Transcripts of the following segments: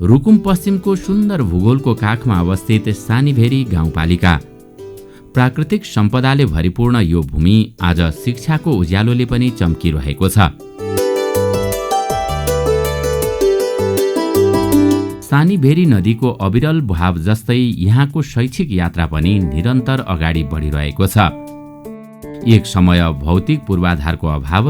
रुकुम पश्चिमको सुन्दर भूगोलको काखमा अवस्थित सानीभेरी गाउँपालिका। प्राकृतिक सम्पदाले भरिपूर्ण यो भूमि आज शिक्षाको उज्यालोले पनि चम्किरहेको छ। सानीभेरी नदीको अविरल बहाव जस्तै यहाँको शैक्षिक यात्रा पनि निरन्तर अगाडि बढिरहेको छ। एक समय भौतिक पूर्वाधारको अभाव,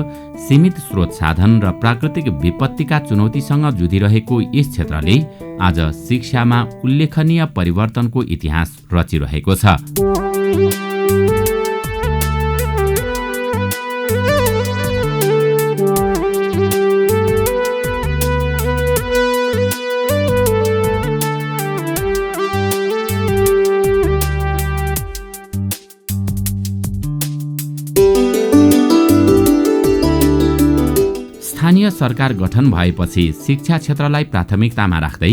सीमित स्रोत साधन र प्राकृतिक विपत्तिका चुनौतीसँग जुधिरहेको यस क्षेत्रले आज शिक्षामा उल्लेखनीय परिवर्तनको इतिहास रचिरहेको छ। स्थानीय सरकार गठन भएपछि शिक्षा क्षेत्रलाई प्राथमिकतामा राख्दै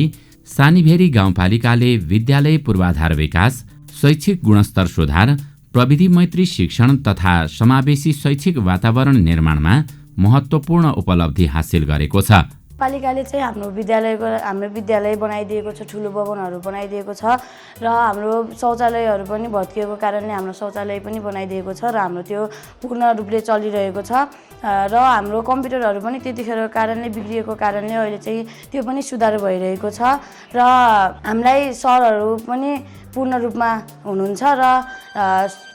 सानीभेरी गाउँपालिकाले विद्यालय पूर्वाधार विकास, शैक्षिक गुणस्तर सुधार, प्रविधि मैत्री शिक्षण तथा समावेशी शैक्षिक वातावरण निर्माणमा महत्त्वपूर्ण उपलब्धि हासिल गरेको छ। पालिकाले चाहिँ हाम्रो विद्यालय बनाइदिएको छ, ठुलो भवनहरू बनाइदिएको छ र हाम्रो शौचालयहरू पनि भत्किएको कारणले हाम्रो शौचालय पनि बनाइदिएको छ र हाम्रो त्यो पूर्ण रूपले चलिरहेको छ र हाम्रो कम्प्युटरहरू पनि त्यतिखेरको कारणले बिग्रिएको कारणले अहिले चाहिँ त्यो पनि सुधार भइरहेको छ र हामीलाई सरहरू पनि पूर्ण रूपमा हुनुहुन्छ र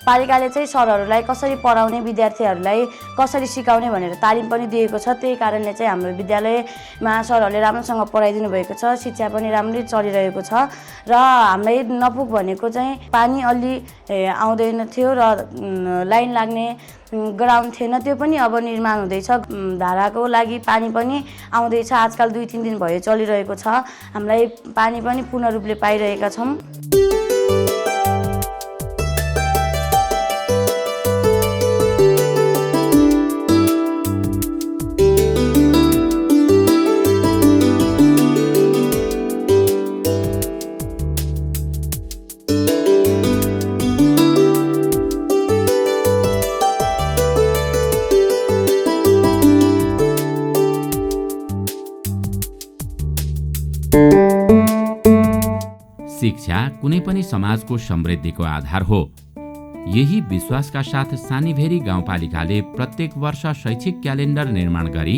पालिकाले चाहिँ सरहरूलाई कसरी पढाउने, विद्यार्थीहरूलाई कसरी सिकाउने भनेर तालिम पनि दिएको छ। त्यही कारणले चाहिँ हाम्रो विद्यालयमा सरहरूले राम्रोसँग पढाइदिनु भएको छ, शिक्षा पनि राम्ररी चलिरहेको छ र हामीलाई नपुग भनेको चाहिँ पानी अलि आउँदैन थियो र लाइन लाग्ने ग्राउन्ड थिएन, त्यो पनि अब निर्माण हुँदैछ। धाराको लागि पानी पनि आउँदैछ, आजकल 2-3 दिन भयो चलिरहेको छ। हामीलाई पानी पनि पूर्ण रूपले पाइरहेका छौँ। शिक्षा कुनै पनि समाजको समृद्धिको आधार हो। यही विश्वासका साथ सानीभेरी गाउँपालिकाले प्रत्येक वर्ष शैक्षिक क्यालेन्डर निर्माण गरी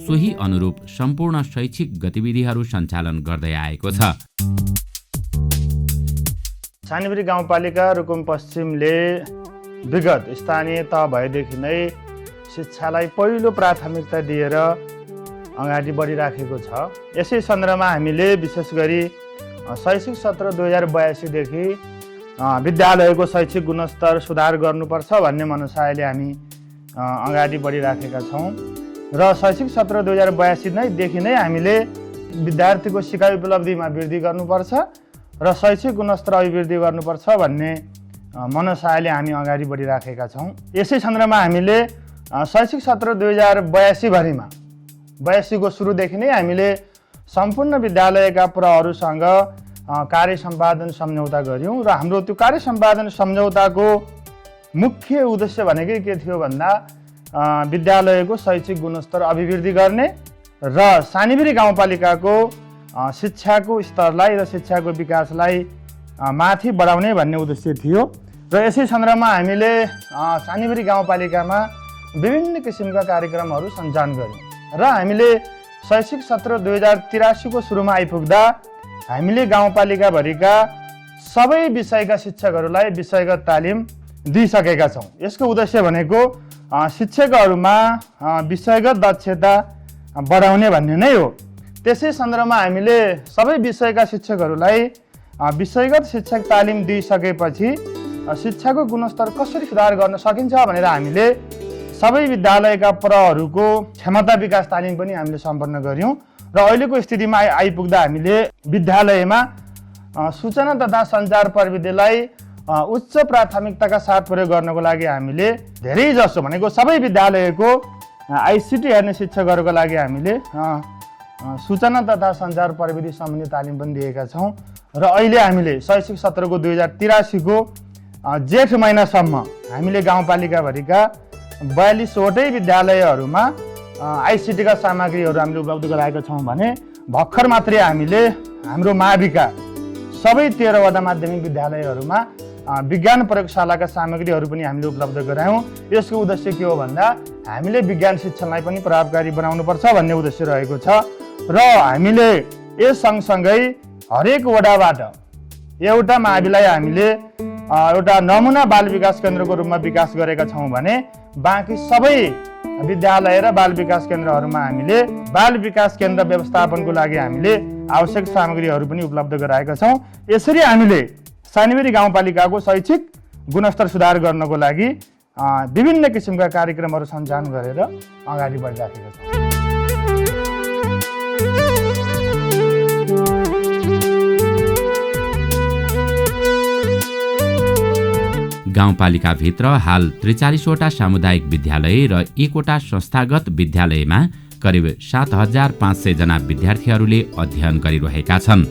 सोही अनुरूप सम्पूर्ण शैक्षिक गतिविधिहरू सञ्चालन गर्दै आएको छ। सानीभेरी गाउँपालिका रुकुम पश्चिमले विगत स्थानीय तह भएदेखि नै शिक्षालाई पहिलो प्राथमिकता दिएर अगाडि बढिराखेको छ। यसै सन्दर्भमा हामीले विशेष गरी शैक्षिक सत्र 2082 देखि विद्यालयको शैक्षिक गुणस्तर सुधार गर्नुपर्छ भन्ने मनसायले हामी अगाडि बढिराखेका छौँ र शैक्षिक सत्र 2082 देखि नै हामीले विद्यार्थीको सिकाइ उपलब्धिमा वृद्धि गर्नुपर्छ र शैक्षिक गुणस्तर अभिवृद्धि गर्नुपर्छ भन्ने मनसायले हामी अगाडि बढिराखेका छौँ। यसै सन्दर्भमा हामीले शैक्षिक सत्र 2082 भरिमा 82 को सुरुदेखि नै हामीले सम्पूर्ण विद्यालयका प्रहरुसँग कार्य सम्पादन सम्झौता गर्यौं र हाम्रो त्यो कार्य सम्पादन सम्झौताको मुख्य उद्देश्य भनेकै के थियो भन्दा विद्यालयको शैक्षिक गुणस्तर अभिवृद्धि गर्ने र सानीभेरी गाउँपालिकाको शिक्षाको स्तरलाई र शिक्षाको विकासलाई माथि बढाउने भन्ने उद्देश्य थियो र यसै सन्दर्भमा हामीले सानीभेरी गाउँपालिकामा विभिन्न किसिमका कार्यक्रमहरू सञ्चालन गर्यौं र हामीले शैक्षिक सत्र 2083 को सुरुमा आइपुग्दा हामीले गाउँपालिका भरिका सबै विषयका शिक्षकहरूलाई विषयगत तालिम दिइसकेका छौं। यसको उद्देश्य भनेको शिक्षकहरूमा विषयगत दक्षता बढाउने भन्ने नै हो। त्यसै सन्दर्भमा हामीले सबै विषयका शिक्षकहरूलाई विषयगत शिक्षक तालिम दिइसकेपछि शिक्षाको गुणस्तर कसरी सुधार गर्न सकिन्छ भनेर हामीले सबै विद्यालयका प्रहरुको क्षमता विकास तालिम पनि हामीले सम्पन्न गर्यौं र अहिलेको स्थितिमा आइपुग्दा हामीले विद्यालयमा सूचना तथा सञ्चार प्रविधिलाई उच्च प्राथमिकताका साथ प्रयोग गर्नको लागि हामीले धेरै जसो भनेको सबै विद्यालयको आईसीटी हेर्ने शिक्षकहरूको लागि हामीले सूचना तथा सञ्चार प्रविधि सम्बन्धी तालिम पनि दिएका छौं र अहिले हामीले शैक्षिक सत्रको 2083 को जेठ महिनासम्म हामीले गाउँपालिका भरिका 42 वटै विद्यालयहरूमा आईसीटी का सामग्रीहरू हामीले उपलब्ध गराएका छौं भने भर्खर मात्रै हामीले हाम्रो माविका सबै 13वटा माध्यमिक विद्यालयहरूमा विज्ञान प्रयोगशालाका सामग्रीहरू पनि हामीले उपलब्ध गरायौँ। यसको उद्देश्य के हो भन्दा हामीले विज्ञान शिक्षणलाई पनि प्रभावकारी बनाउनुपर्छ भन्ने उद्देश्य रहेको छ र हामीले यस सँगसँगै हरेक वडाबाट एउटा माविलाई हामीले एउटा नमुना बाल विकास केन्द्रको रूपमा विकास गरेका छौँ भने बाँकी सबै विद्यालय र बाल विकास केन्द्रहरूमा हामीले बाल विकास केन्द्र व्यवस्थापनको लागि हामीले आवश्यक सामग्रीहरू पनि उपलब्ध गराएका छौँ। यसरी हामीले सानीबेरी गाउँपालिकाको शैक्षिक गुणस्तर सुधार गर्नको लागि विभिन्न किसिमका कार्यक्रमहरू सञ्चालन गरेर अगाडि बढिराखेका छौँ। गाउँपालिकाभित्र हाल 43वटा सामुदायिक विद्यालय र 1वटा संस्थागत विद्यालयमा करिब 7500 जना विद्यार्थीहरूले अध्ययन गरिरहेका छन्।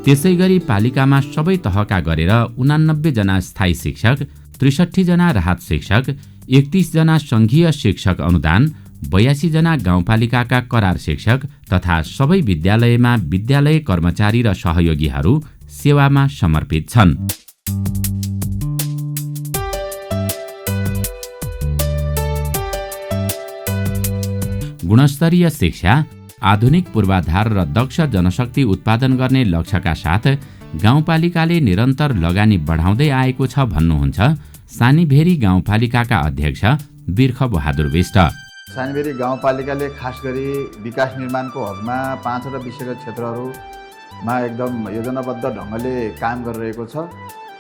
त्यसैगरी पालिकामा सबै तहका गरेर 89 जना स्थायी शिक्षक, 63 जना राहत शिक्षक, 31 जना सङ्घीय शिक्षक अनुदान, 82 जना गाउँपालिकाका करार शिक्षक तथा सबै विद्यालयमा विद्यालय कर्मचारी र सहयोगीहरू सेवामा समर्पित छन्। गुणस्तरीय शिक्षा, आधुनिक पूर्वाधार र दक्ष जनशक्ति उत्पादन गर्ने लक्ष्यका साथ गाउँपालिकाले निरन्तर लगानी बढाउँदै आएको छ भन्नुहुन्छ सानीभेरी गाउँपालिकाका अध्यक्ष बिर्ख बहादुर बिष्ट। सानीभेरी गाउँपालिकाले खास गरी विकास निर्माणको हकमा 5वटा विषयगत क्षेत्रहरूमा एकदम योजनाबद्ध ढङ्गले काम गरिरहेको छ।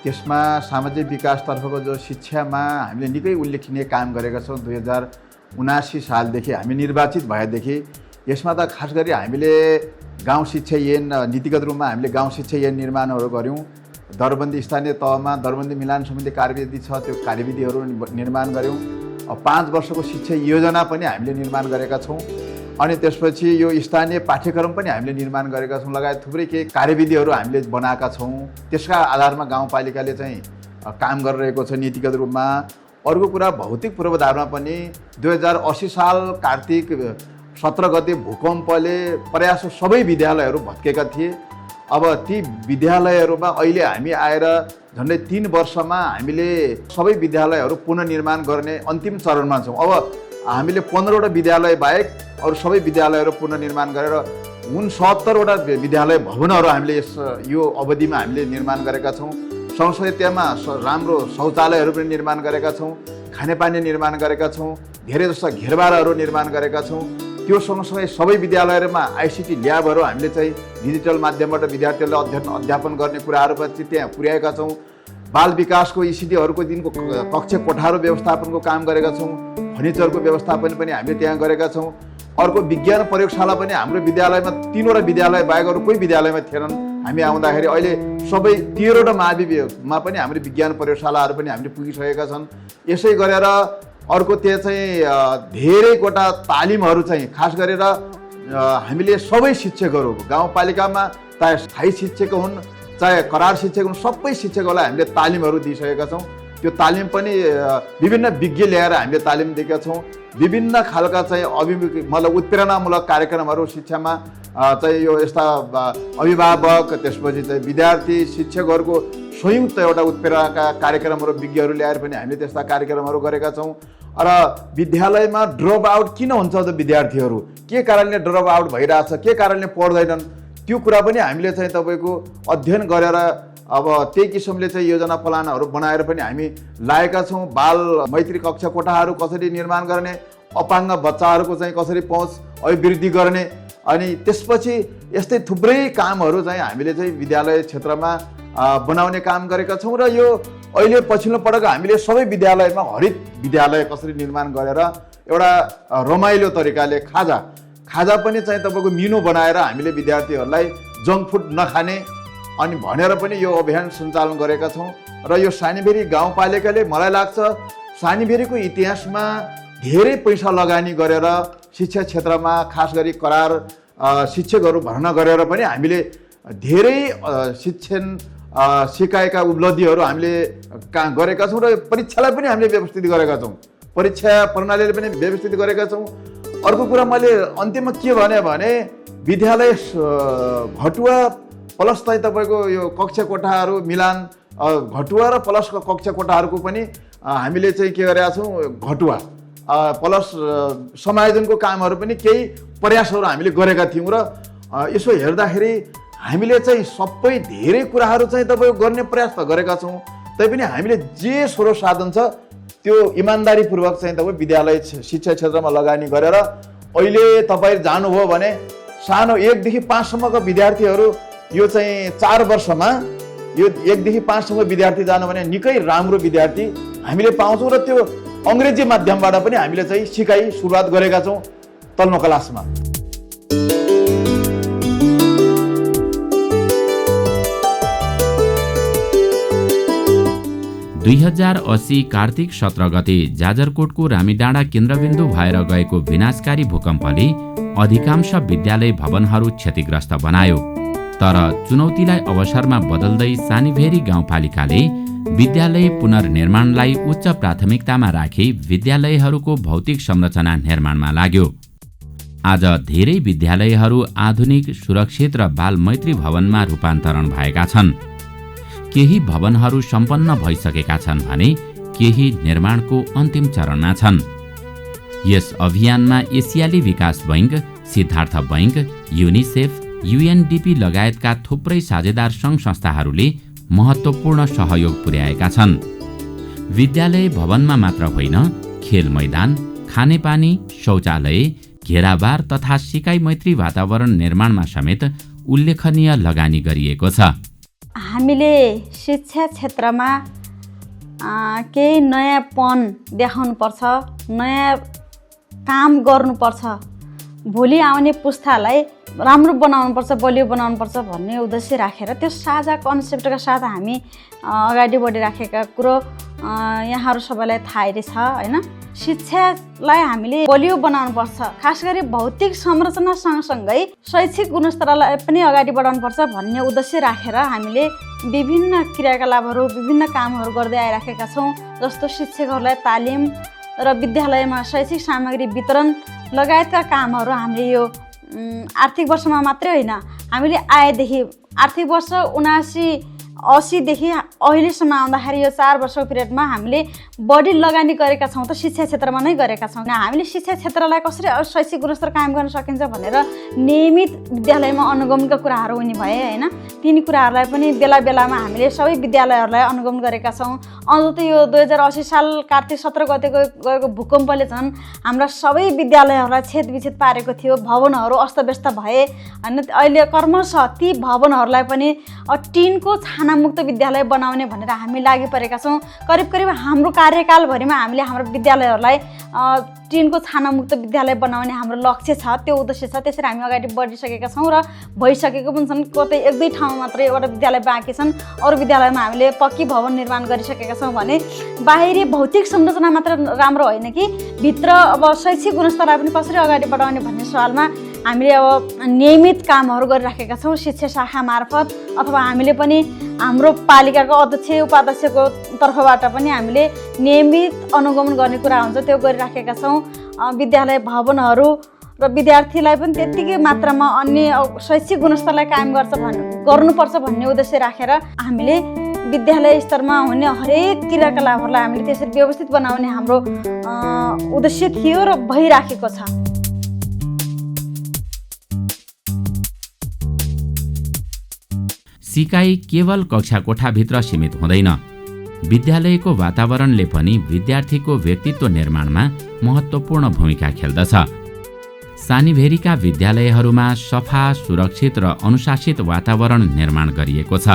त्यसमा सामाजिक विकासतर्फको जो शिक्षामा हामीले निकै उल्लेखनीय काम गरेका छौँ। 2079 सालदेखि हामी निर्वाचित भएदेखि यसमा त खास गरी हामीले गाउँ शिक्षा ऐन नीतिगत रूपमा हामीले गाउँ शिक्षा ऐन निर्माणहरू गऱ्यौँ। दरबन्दी स्थानीय तहमा दरबन्दी मिलान सम्बन्धी कार्यविधि छ, त्यो कार्यविधिहरू निर्माण गऱ्यौँ। 5 वर्षको शिक्षा योजना पनि हामीले निर्माण गरेका छौँ। अनि त्यसपछि यो स्थानीय पाठ्यक्रम पनि हामीले निर्माण गरेका छौँ, लगायत थुप्रै केही कार्यविधिहरू हामीले बनाएका छौँ। त्यसका आधारमा गाउँपालिकाले चाहिँ काम गरिरहेको छ नीतिगत रूपमा। अर्को कुरा भौतिक पूर्वाधारमा पनि 2080 साल कार्तिक 17 गते भूकम्पले प्रायः सबै विद्यालयहरू भत्केका थिए। अब ती विद्यालयहरूमा अहिले हामी आएर झन्डै 3 वर्षमा हामीले सबै विद्यालयहरू पुनर्निर्माण गर्ने अन्तिम चरणमा छौँ। अब हामीले 15वटा विद्यालय बाहेक अरू सबै विद्यालयहरू पुनर्निर्माण गरेर 69वटा विद्यालय भवनहरू हामीले यो अवधिमा हामीले निर्माण गरेका छौँ। सँगसँगै त्यहाँ राम्रो शौचालयहरू पनि निर्माण गरेका छौँ, खानेपानी निर्माण गरेका छौँ, धेरै जस्ता घेरबारहरू निर्माण गरेका छौँ। त्यो सँगसँगै सबै विद्यालयहरूमा आइसिटी ल्याबहरू हामीले चाहिँ डिजिटल माध्यमबाट विद्यार्थीहरूले अध्यापन गर्ने कुराहरू पनि त्यहाँ पुर्याएका छौँ। बाल विकासको इसिटीहरूको दिनको कक्ष कोठाहरू व्यवस्थापनको काम गरेका छौँ। फर्निचरको व्यवस्थापन पनि हामीले त्यहाँ गरेका छौँ। अर्को विज्ञान प्रयोगशाला पनि हाम्रो विद्यालयमा 3वटा विद्यालय बाहेक अरू कोही विद्यालयमा थिएनन्। हामी आउँदाखेरि अहिले सबै 13वटा माविमा पनि हाम्रो विज्ञान प्रयोगशालाहरू पनि हामीले पुगिसकेका छन्। यसै गरेर अर्को त्यो चाहिँ धेरैवटा तालिमहरू चाहिँ खास गरेर हामीले सबै शिक्षकहरू गाउँपालिकामा चाहे स्थायी शिक्षक हुन् चाहे करार शिक्षक हुन् सबै शिक्षकहरूलाई हामीले तालिमहरू दिइसकेका छौँ। त्यो तालिम पनि विभिन्न विज्ञ ल्याएर हामीले तालिम दिएका छौँ। विभिन्न खालका चाहिँ मतलब उत्प्रेरणामूलक कार्यक्रमहरू शिक्षामा चाहिँ यो यस्ता अभिभावक त्यसपछि चाहिँ विद्यार्थी शिक्षकहरूको संयुक्त एउटा उत्प्रेरणाका कार्यक्रमहरू विज्ञहरू ल्याएर पनि हामीले त्यस्ता कार्यक्रमहरू गरेका छौँ। र विद्यालयमा ड्रप आउट किन हुन्छ त विद्यार्थीहरू के कारणले ड्रप आउट भइरहेछ, के कारणले पढ्दैनन्, त्यो कुरा पनि हामीले चाहिँ तपाईँको अध्ययन गरेर अब त्यही किसिमले चाहिँ योजना प्लानहरू बनाएर पनि हामी लागेका छौँ। बाल मैत्री कक्षा कोठाहरू कसरी निर्माण गर्ने, अपाङ्ग बच्चाहरूको चाहिँ कसरी पहुँच अभिवृद्धि गर्ने, अनि त्यसपछि यस्तै थुप्रै कामहरू चाहिँ हामीले चाहिँ विद्यालय क्षेत्रमा बनाउने काम गरेका छौँ। र यो अहिले पछिल्लो पटक हामीले सबै विद्यालयमा हरित विद्यालय कसरी निर्माण गरेर एउटा रमाइलो तरिकाले खाजा पनि चाहिँ तपाईँको मेनु बनाएर हामीले विद्यार्थीहरूलाई जङ्क फुड नखाने अनि भनेर पनि यो अभियान सञ्चालन गरेका छौँ। र यो सानीभेरी गाउँपालिकाले मलाई लाग्छ सानीभेरीको इतिहासमा धेरै पैसा लगानी गरेर शिक्षा क्षेत्रमा खास गरी करार शिक्षकहरू भर्ना गरेर पनि हामीले धेरै शिक्षण सिकाएका उपलब्धिहरू हामीले गरेका छौँ। र परीक्षालाई पनि हामीले व्यवस्थित गरेका छौँ, परीक्षा प्रणालीले पनि व्यवस्थित गरेका छौँ। अर्को कुरा मैले अन्त्यमा के भने विद्यालय घटुवा प्लस चाहिँ तपाईँको यो कक्षा कोठाहरू मिलान घटुवा र प्लस कक्षा कोठाहरूको पनि हामीले चाहिँ के गरेका छौँ घटुवा प्लस समायोजनको कामहरू पनि केही प्रयासहरू हामीले गरेका थियौँ र यसो हेर्दाखेरि हामीले चाहिँ सबै धेरै कुराहरू चाहिँ तपाईँको गर्ने प्रयास त गरेका छौँ तैपनि हामीले जे स्रोत साधन छ त्यो इमान्दारीपूर्वक चाहिँ तपाईँ विद्यालय शिक्षा क्षेत्रमा लगानी गरेर अहिले तपाईँ जानुभयो भने सानो 1 देखि 5 सम्मका विद्यार्थीहरू यो चाहिँ 4 वर्षमा यो 1 देखि 5 सम्म विद्यार्थी जानु भने निकै राम्रो विद्यार्थी हामीले पाउँछौँ र त्यो अङ्ग्रेजी माध्यमबाट पनि हामीले चाहिँ सिकाइ सुरुवात गरेका छौँ तल्लो क्लासमा। 2080 कार्तिक 17 गते जाजरकोटको रामीडाँडा केन्द्रबिन्दु भएर गएको विनाशकारी भूकम्पले अधिकांश विद्यालय भवनहरू क्षतिग्रस्त बनायो। तर चुनौतीलाई अवसरमा बदल्दै सानीभेरी गाउँपालिकाले विद्यालय पुनर्निर्माणलाई उच्च प्राथमिकतामा राखी विद्यालयहरूको भौतिक संरचना निर्माणमा लाग्यो। आज धेरै विद्यालयहरू आधुनिक, सुरक्षित र बालमैत्री भवनमा रूपान्तरण भएका छन्। केही भवनहरू सम्पन्न भइसकेका छन् भने केही निर्माणको अन्तिम चरणमा छन्। यस अभियानमा एसियाली विकास bank, Siddhartha bank, UNICEF, UNDP लगायतका थुप्रै साझेदार सङ्घ संस्थाहरूले महत्त्वपूर्ण सहयोग पुर्याएका छन्। विद्यालय भवनमा मात्र होइन, खेल मैदान, खानेपानी, शौचालय, घेराबार तथा सिकाइ मैत्री वातावरण निर्माणमा समेत उल्लेखनीय लगानी गरिएको छ। हामीले शिक्षा क्षेत्रमा केही नयाँपन देखाउनुपर्छ, नयाँ काम गर्नुपर्छ, भोलि आउने पुस्तालाई राम्रो बनाउनुपर्छ, बलियो बनाउनुपर्छ भन्ने उद्देश्य राखेर त्यो साझा कन्सेप्टका साथ हामी अगाडि बढिराखेका कुरो यहाँहरू सबैलाई थाहै छ हैन। शिक्षालाई हामीले बलियो बनाउनुपर्छ, खास गरी भौतिक संरचना सँगसँगै शैक्षिक गुणस्तरलाई पनि अगाडि बढाउनुपर्छ भन्ने उद्देश्य राखेर हामीले विभिन्न क्रियाकलापहरू, विभिन्न कामहरू गर्दै आइराखेका छौँ। जस्तो शिक्षकहरूलाई तालिम र विद्यालयमा शैक्षिक सामग्री वितरण लगायतका कामहरू हामीले यो आर्थिक वर्षमा मात्रै होइन, हामीले आएदेखि आर्थिक वर्ष 79-80 देखि अहिलेसम्म आउँदाखेरि यो 4 वर्षको पिरियडमा हामीले बढी लगानी गरेका छौँ त शिक्षा क्षेत्रमा नै गरेका छौँ। हामीले शिक्षा क्षेत्रलाई कसरी शैक्षिक गुणस्तर कायम गर्न सकिन्छ भनेर नियमित विद्यालयमा अनुगमनका कुराहरू हुने भए हैन। तिनी कुराहरूलाई पनि बेला बेलामा हामीले सबै विद्यालयहरूलाई अनुगमन गरेका छौँ। अझ त यो 2080 साल कार्तिक 17 गतेको गएको भूकम्पले झन् हाम्रा सबै विद्यालयहरूलाई छेदविच्छेद पारेको थियो, भवनहरू अस्तव्यस्त भए हैन। अहिले कर्मशः ती भवनहरूलाई पनि टिनको छानामुक्त विद्यालय बनाउने भनेर हामी लागि परेका छौँ। करिब करिब हाम्रो कार्यकालभरिमा हामीले हाम्रो विद्यालयहरूलाई टिनको छानामुक्त विद्यालय बनाउने हाम्रो लक्ष्य छ, त्यो उद्देश्य छ। त्यसरी हामी अगाडि बढिसकेका छौँ र भइसकेको पनि छन्। कतै 1-2 ठाउँमा मात्रै एउटा विद्यालय बाँकी छन्, अरू विद्यालयमा हामीले पक्की भवन निर्माण गरिसकेका छौँ। भने बाहिरी भौतिक संरचना मात्र राम्रो होइन कि भित्र अब शैक्षिक गुणस्तरलाई पनि कसरी अगाडि बढाउने भन्ने सवालमा हामीले अब नियमित कामहरू गरिराखेका छौँ शिक्षा शाखा मार्फत, अथवा हामीले पनि हाम्रो पालिकाको अध्यक्ष उपाध्यक्षको तर्फबाट पनि हामीले नियमित अनुगमन गर्ने कुरा हुन्छ, त्यो गरिराखेका छौँ। विद्यालय भवनहरू र विद्यार्थीलाई पनि त्यत्तिकै मात्रामा अन्य शैक्षिक गुणस्तरलाई कायम गर्नुपर्छ भन्ने उद्देश्य राखेर हामीले विद्यालय स्तरमा हुने हरेक क्रियाकलापहरूलाई हामीले त्यसरी व्यवस्थित बनाउने हाम्रो उद्देश्य थियो र भइराखेको छ। सिकाइ केवल कक्षा कोठाभित्र सीमित हुँदैन। विद्यालयको वातावरणले पनि विद्यार्थीको व्यक्तित्व निर्माणमा महत्त्वपूर्ण भूमिका खेल्दछ। सानीभेरीका विद्यालयहरूमा सफा, सुरक्षित र अनुशासित वातावरण निर्माण गरिएको छ।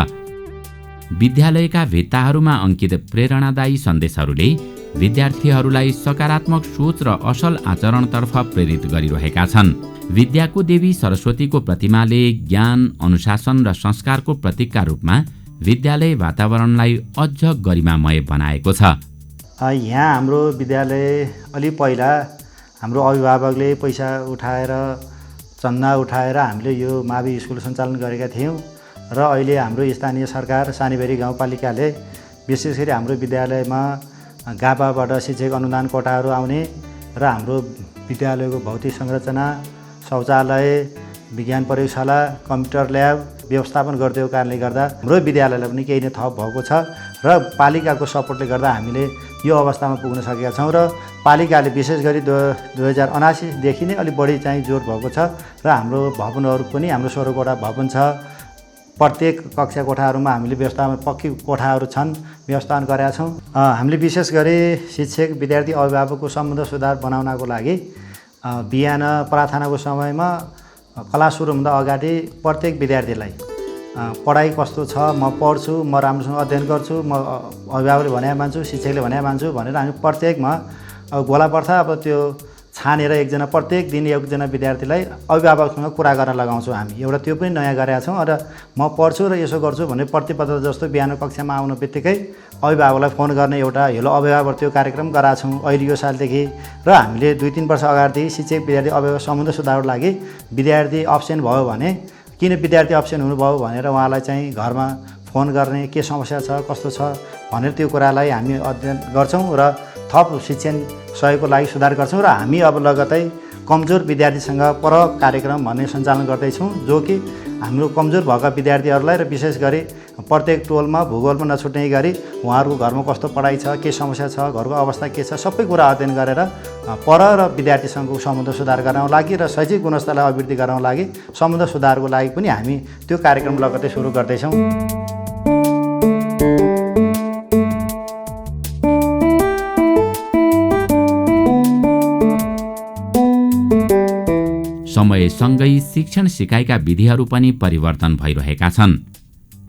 विद्यालयका भित्ताहरूमा अंकित प्रेरणादायी सन्देशहरूले विद्यार्थीहरूलाई सकारात्मक सोच र असल आचरणतर्फ प्रेरित गरिरहेका छन्। विद्याको देवी सरस्वतीको प्रतिमाले ज्ञान, अनुशासन र संस्कारको प्रतीकका रूपमा विद्यालय वातावरणलाई अझ गरिमामय बनाएको छ। यहाँ हाम्रो विद्यालय अलि पहिला हाम्रो अभिभावकले पैसा उठाएर, चन्दा उठाएर हामीले यो मावि स्कुल सञ्चालन गरेका थियौँ र अहिले हाम्रो स्थानीय सरकार सानीभेरी गाउँपालिकाले विशेष गरी हाम्रो विद्यालयमा गापाबाट शिक्षक अनुदान कोटाहरू आउने र हाम्रो विद्यालयको भौतिक संरचना, शौचालय, विज्ञान प्रयोगशाला, कम्प्युटर ल्याब व्यवस्थापन गरिदिएको कारणले गर्दा हाम्रो विद्यालयलाई पनि केही नै थप भएको छ र पालिकाको सपोर्टले गर्दा हामीले यो अवस्थामा पुग्न सकेका छौँ र पालिकाले विशेष गरी 2079देखि नै अलिक बढी चाहिँ जोड भएको छ र हाम्रो भवनहरू पनि हाम्रो 16वटा भवन छ। प्रत्येक कक्षा कोठाहरूमा हामीले व्यवस्थापन पक्की कोठाहरू छन्, व्यवस्थापन गरेका छौँ। हामीले विशेष गरी शिक्षक विद्यार्थी अभिभावकको सम्बन्ध सुधार बनाउनको लागि बिहान प्रार्थनाको समयमा क्लास सुरु हुँदा अगाडि प्रत्येक विद्यार्थीलाई पढाइ कस्तो छ, म पढ्छु, म राम्रोसँग अध्ययन गर्छु, म अभिभावकले भने मान्छु, शिक्षकले भने मान्छु भनेर हामी प्रत्येकमा गोलापर्थ अब त्यो छानेर प्रत्येक दिन एकजना विद्यार्थीलाई अभिभावकसँग कुरा गर्न लगाउँछौँ हामी। एउटा त्यो पनि नयाँ गरेका छौँ र म पढ्छु र यसो गर्छु भनेर प्रतिबद्धता जस्तो बिहान कक्षामा आउनु बित्तिकै अभिभावकलाई फोन गर्ने एउटा हेलो अभिभावक त्यो कार्यक्रम गराएको छौँ अहिले यो सालदेखि। र हामीले 2-3 वर्ष अगाडिदेखि शिक्षक विद्यार्थी अभिभावक सम्बन्ध सुधारको लागि विद्यार्थी अब्सेन्ट भयो भने किन विद्यार्थी अब्सेन्ट हुनुभयो भनेर उहाँलाई चाहिँ घरमा फोन गर्ने, के समस्या छ, कस्तो छ भनेर त्यो कुरालाई हामी अध्ययन गर्छौँ र थप शिक्षण सहयोगको लागि सुधार गर्छौँ। र हामी अब लगतै कमजोर विद्यार्थीसँग परख कार्यक्रम भन्ने सञ्चालन गर्दैछौँ, जो कि हाम्रो कमजोर भएका विद्यार्थीहरूलाई र विशेष गरी प्रत्येक टोलमा भूगोलमा नछुट्ने गरी उहाँहरूको घरमा कस्तो पढाइ छ, के समस्या छ, घरको अवस्था के छ, सबै कुरा अध्ययन गरेर पर र विद्यार्थीसँगको सम्बन्ध सुधार गराउन लागि र शैक्षिक गुणस्तरलाई अभिवृद्धि गराउन लागि सम्बन्ध सुधारको लागि पनि हामी त्यो कार्यक्रम लगतै सुरु गर्दैछौँ। समयसँगै शिक्षण सिकाइका विधिहरू पनि परिवर्तन भइरहेका छन्।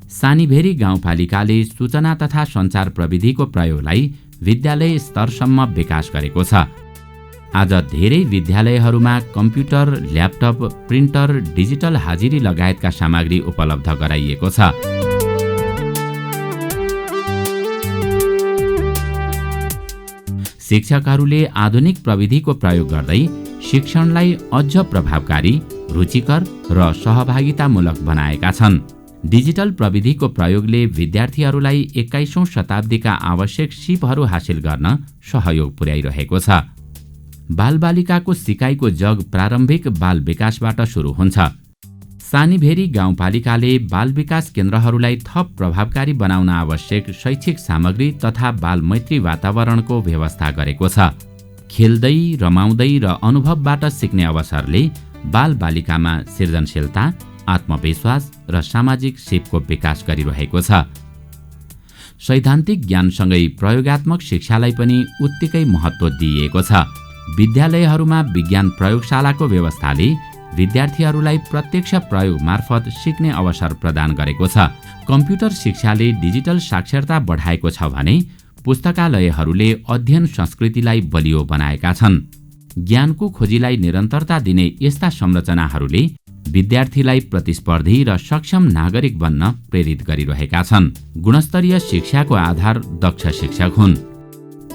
सानीभेरी गाउँपालिकाले सूचना तथा सञ्चार प्रविधिको प्रयोगलाई विद्यालय स्तरसम्म विकास गरेको छ। आज धेरै विद्यालयहरूमा कम्प्युटर, ल्यापटप, प्रिन्टर, डिजिटल हाजिरी लगायतका सामग्री उपलब्ध गराइएको छ। शिक्षकहरूले आधुनिक प्रविधिको प्रयोग गर्दै शिक्षणलाई अझ प्रभावकारी, रुचिकर र सहभागितामूलक बनाएका छन्। डिजिटल प्रविधिको प्रयोगले विद्यार्थीहरूलाई 21औं शताब्दीका आवश्यक सिपहरू हासिल गर्न सहयोग पुर्याइरहेको छ। बालबालिकाको सिकाइको जग प्रारम्भिक बाल विकासबाट सुरु हुन्छ। सानीभेरी गाउँपालिकाले बाल विकास केन्द्रहरूलाई थप प्रभावकारी बनाउन आवश्यक शैक्षिक सामग्री तथा बालमैत्री वातावरणको व्यवस्था गरेको छ। खेल्दै, रमाउँदै र अनुभवबाट सिक्ने अवसरले बालबालिकामा सृजनशीलता, आत्मविश्वास र सामाजिक सिपको विकास गरिरहेको छ। सैद्धान्तिक ज्ञानसँगै प्रयोगात्मक शिक्षालाई पनि उत्तिकै महत्त्व दिइएको छ। विद्यालयहरूमा विज्ञान प्रयोगशालाको व्यवस्थाले विद्यार्थीहरूलाई प्रत्यक्ष प्रयोग मार्फत सिक्ने अवसर प्रदान गरेको छ। कम्प्युटर शिक्षाले डिजिटल साक्षरता बढाएको छ भने पुस्तकालयहरूले अध्ययन संस्कृतिलाई बलियो बनाएका छन्। ज्ञानको खोजीलाई निरन्तरता दिने यस्ता संरचनाहरूले विद्यार्थीलाई प्रतिस्पर्धी र सक्षम नागरिक बन्न प्रेरित गरिरहेका छन्। गुणस्तरीय शिक्षाको आधार दक्ष शिक्षक हुन्।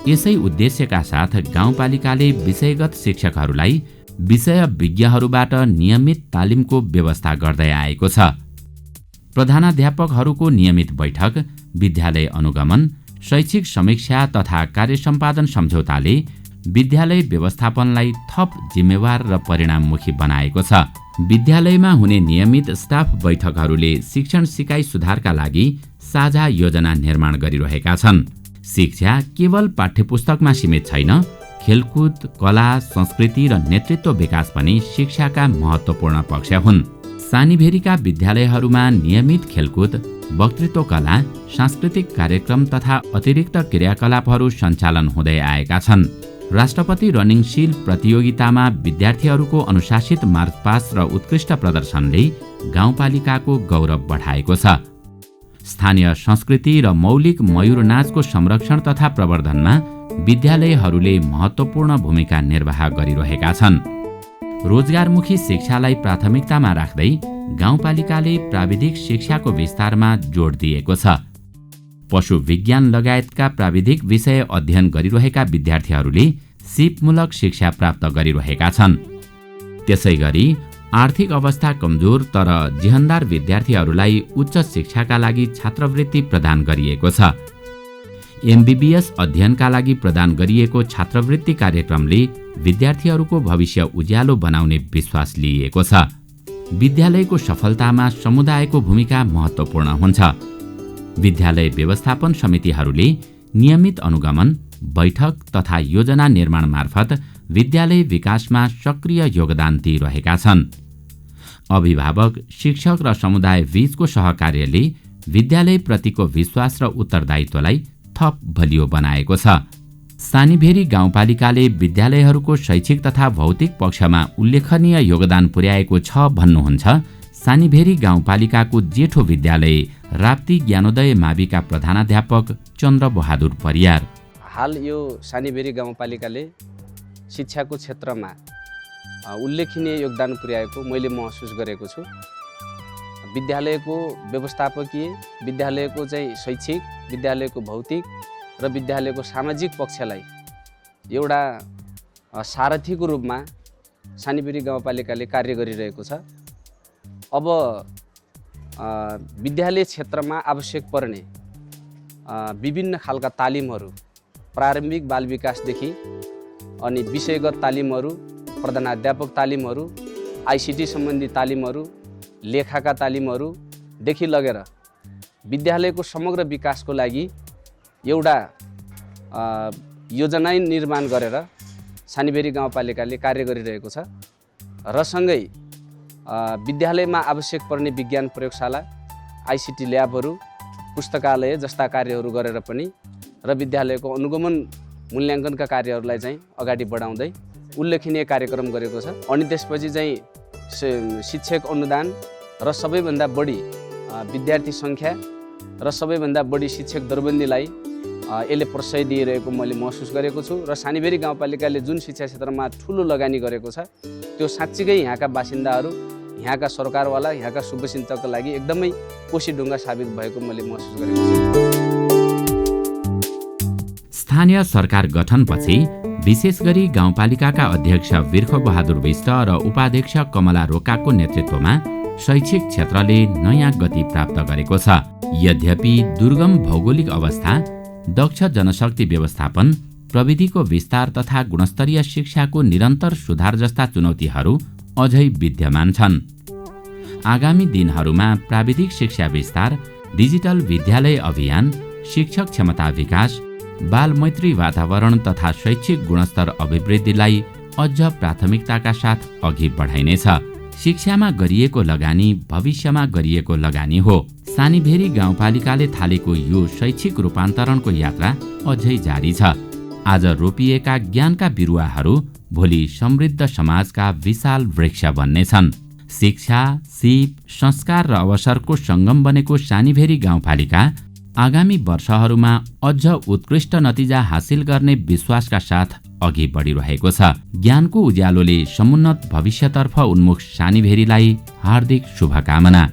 यसै उद्देश्यका साथ गाउँपालिकाले विषयगत शिक्षकहरूलाई विषय विज्ञहरूबाट नियमित तालिमको व्यवस्था गर्दै आएको छ। प्रधानाध्यापकहरूको नियमित बैठक, विद्यालय अनुगमन, शैक्षिक समीक्षा तथा कार्य सम्पादन सम्झौताले विद्यालय व्यवस्थापनलाई थप जिम्मेवार र परिणाममुखी बनाएको छ। विद्यालयमा हुने नियमित स्टाफ बैठकहरूले शिक्षण सिकाइ सुधारका लागि साझा योजना निर्माण गरिरहेका छन्। शिक्षा केवल पाठ्यपुस्तकमा सीमित छैन, खेलकुद, कला, संस्कृति र नेतृत्व विकास पनि शिक्षाका महत्त्वपूर्ण पक्ष हुन्। सानीभेरीका विद्यालयहरूमा नियमित खेलकुद, वक्तृत्व कला, सांस्कृतिक कार्यक्रम तथा अतिरिक्त क्रियाकलापहरू सञ्चालन हुँदै आएका छन्। राष्ट्रपति रनिङ सिल प्रतियोगितामा विद्यार्थीहरूको अनुशासित मार्चपास्ट र उत्कृष्ट प्रदर्शनले गाउँपालिकाको गौरव बढाएको छ। स्थानीय संस्कृति र मौलिक मयूर नाचको संरक्षण तथा प्रवर्धनमा विद्यालयहरूले महत्त्वपूर्ण भूमिका निर्वाह गरिरहेका छन्। रोजगारमुखी शिक्षालाई प्राथमिकतामा राख्दै गाउँपालिकाले प्राविधिक शिक्षाको विस्तारमा जोड दिएको छ। पशु विज्ञान लगायतका प्राविधिक विषय अध्ययन गरिरहेका विद्यार्थीहरूले सिपमूलक शिक्षा प्राप्त गरिरहेका छन्। त्यसैगरी आर्थिक अवस्था कमजोर तर जिहनदार विद्यार्थीहरूलाई उच्च शिक्षाका लागि छात्रवृत्ति प्रदान गरिएको छ। एमबीबीएस अध्ययनका लागि प्रदान गरिएको छात्रवृत्ति कार्यक्रमले विद्यार्थीहरूको भविष्य उज्यालो बनाउने विश्वास लिइएको छ। विद्यालयको सफलतामा समुदायको भूमिका महत्त्वपूर्ण हुन्छ। विद्यालय व्यवस्थापन समितिहरूले नियमित अनुगमन, बैठक तथा योजना निर्माण मार्फत विद्यालय विकासमा सक्रिय योगदान दिइरहेका छन्। अभिभावक, शिक्षक र समुदाय बीचको सहकार्यले विद्यालयप्रतिको विश्वास र उत्तरदायित्वलाई थप बलियो बनाएको छ। सानीभेरी गाउँपालिकाले विद्यालयहरूको शैक्षिक तथा भौतिक पक्षमा उल्लेखनीय योगदान पुर्याएको छ भन्नुहुन्छ सानीभेरी गाउँपालिकाको जेठो विद्यालय राप्ती ज्ञानोदय माविका प्रधानाध्यापक चन्द्रबहादुर परियार। हाल यो सानीभेरी गाउँपालिकाले शिक्षाको क्षेत्रमा उल्लेखनीय योगदान पुर्याएको मैले महसुस गरेको छु। विद्यालयको व्यवस्थापकीय, विद्यालयको चाहिँ शैक्षिक, विद्यालयको भौतिक र विद्यालयको सामाजिक पक्षलाई एउटा सारथीको रूपमा सानीभेरी गाउँपालिकाले कार्य गरिरहेको छ। अब विद्यालय क्षेत्रमा आवश्यक पर्ने विभिन्न खालका तालिमहरू, प्रारम्भिक बाल विकासदेखि अनि विषयगत तालिमहरू, प्रधानाध्यापक तालिमहरू, आइसिटी सम्बन्धी तालिमहरू, लेखाका तालिमहरूदेखि लगेर विद्यालयको समग्र विकासको लागि एउटा योजना निर्माण गरेर सानीभेरी गाउँपालिकाले कार्य गरिरहेको छ। र सँगै विद्यालयमा आवश्यक पर्ने विज्ञान प्रयोगशाला, आइसिटी ल्याबहरू, पुस्तकालय जस्ता कार्यहरू गरेर पनि र विद्यालयको अनुगमन मूल्याङ्कनका कार्यहरूलाई चाहिँ अगाडि बढाउँदै उल्लेखनीय कार्यक्रम गरेको छ। अनि त्यसपछि चाहिँ शिक्षक अनुदान र सबैभन्दा बढी विद्यार्थी सङ्ख्या र सबैभन्दा बढी शिक्षक दरबन्दीलाई यसले प्रशय दिइरहेको मैले महसुस गरेको छु। र सानीभेरी गाउँपालिकाले जुन शिक्षा क्षेत्रमा ठुलो लगानी गरेको छ त्यो साँच्चीकै यहाँका बासिन्दाहरू, यहाँका सरकारवाला, यहाँका शुभचिन्तकका लागि एकदमै कोसीढुङ्गा साबित भएको मैले महसुस गरेको छु। स्थानीय सरकार गठनपछि विशेष गरी गाउँपालिकाका अध्यक्ष बिर्खबहादुर बिष्ट र उपाध्यक्ष कमला रोकाको नेतृत्वमा शैक्षिक क्षेत्रले नयाँ गति प्राप्त गरेको छ। यद्यपि दुर्गम भौगोलिक अवस्था, दक्ष जनशक्ति व्यवस्थापन, प्रविधिको विस्तार तथा गुणस्तरीय शिक्षाको निरन्तर सुधार जस्ता चुनौतीहरू अझै विद्यमान छन्। आगामी दिनहरूमा प्राविधिक शिक्षा विस्तार, डिजिटल विद्यालय अभियान, शिक्षक क्षमता विकास, बालमैत्री वातावरण तथा शैक्षिक गुणस्तर अभिवृद्धिलाई अझ प्राथमिकताका साथ अघि बढाइनेछ। शिक्षामा गरिएको लगानी भविष्यमा गरिएको लगानी हो। सानीभेरी गाउँपालिकाले थालेको यो शैक्षिक रूपान्तरणको यात्रा अझै जारी छ। आज रोपिएका ज्ञानका बिरुवाहरू भोलि समृद्ध समाजका विशाल वृक्ष बन्नेछन्। शिक्षा, सिप, संस्कार र अवसरको सङ्गम बनेको सानीभेरी गाउँपालिका आगामी वर्षहरूमा अझ उत्कृष्ट नतिजा हासिल गर्ने विश्वासका साथ अघि बढिरहेको छ। ज्ञानको उज्यालोले समुन्नत भविष्यतर्फ उन्मुख सानीभेरीलाई हार्दिक शुभकामना।